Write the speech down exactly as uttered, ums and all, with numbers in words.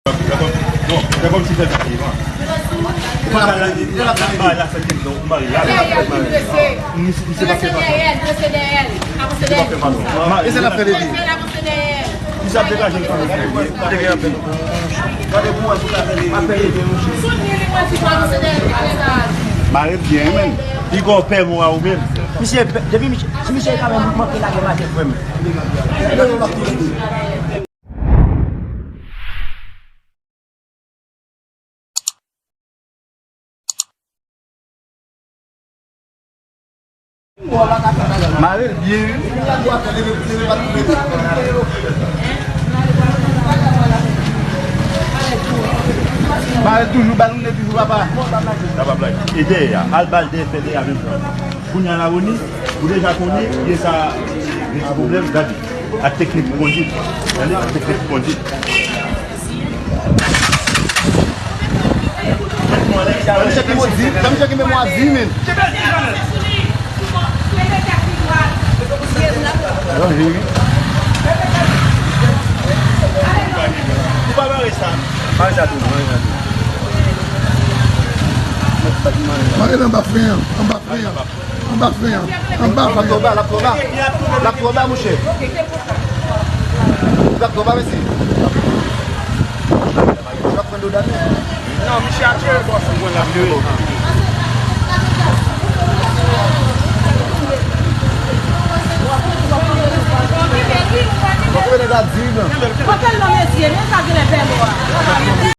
Non, se kòmsi fè sa devan. Ou pa la fè devan. Ou pa la fè devan. Ou pa la fè devan. Misye, misye pa fè mal. Misye pa fè mal. Misye la fè devan. Misye ap degaje l kanmenm. Mare byen, men. Li gon pè mwa ou menm. Misye, depi misye, si misye ka menm manke lage mache frè m. Mare l byen, wi. Mare l toujou, bal ou toujou, papa. Sa pa blag. E dèyè a, al bal dèyè, fè dèyè a menm jan. Kounye a Lawoni, ou deja konnen, ye sa, gen ti pwoblèm, gade. Ak teknik pou kondui. Gade, ak teknik pou kondui. Misye ki modi, misye ki memwa di, men. Ou pa bare sa. Bare sa tou, bare sa tou. Mare l anba fren an, anba fren an. Anba fren an. Anba fren an. L ap twò ba, l ap twò ba. L ap twò ba, mouche. L ap twò ba, mesye. L ap pran dodane. Non, misye atire bòs mwen la. Mwen kwè nèg la di, non. Kote l nan mesye, men sa genlè pè mò a.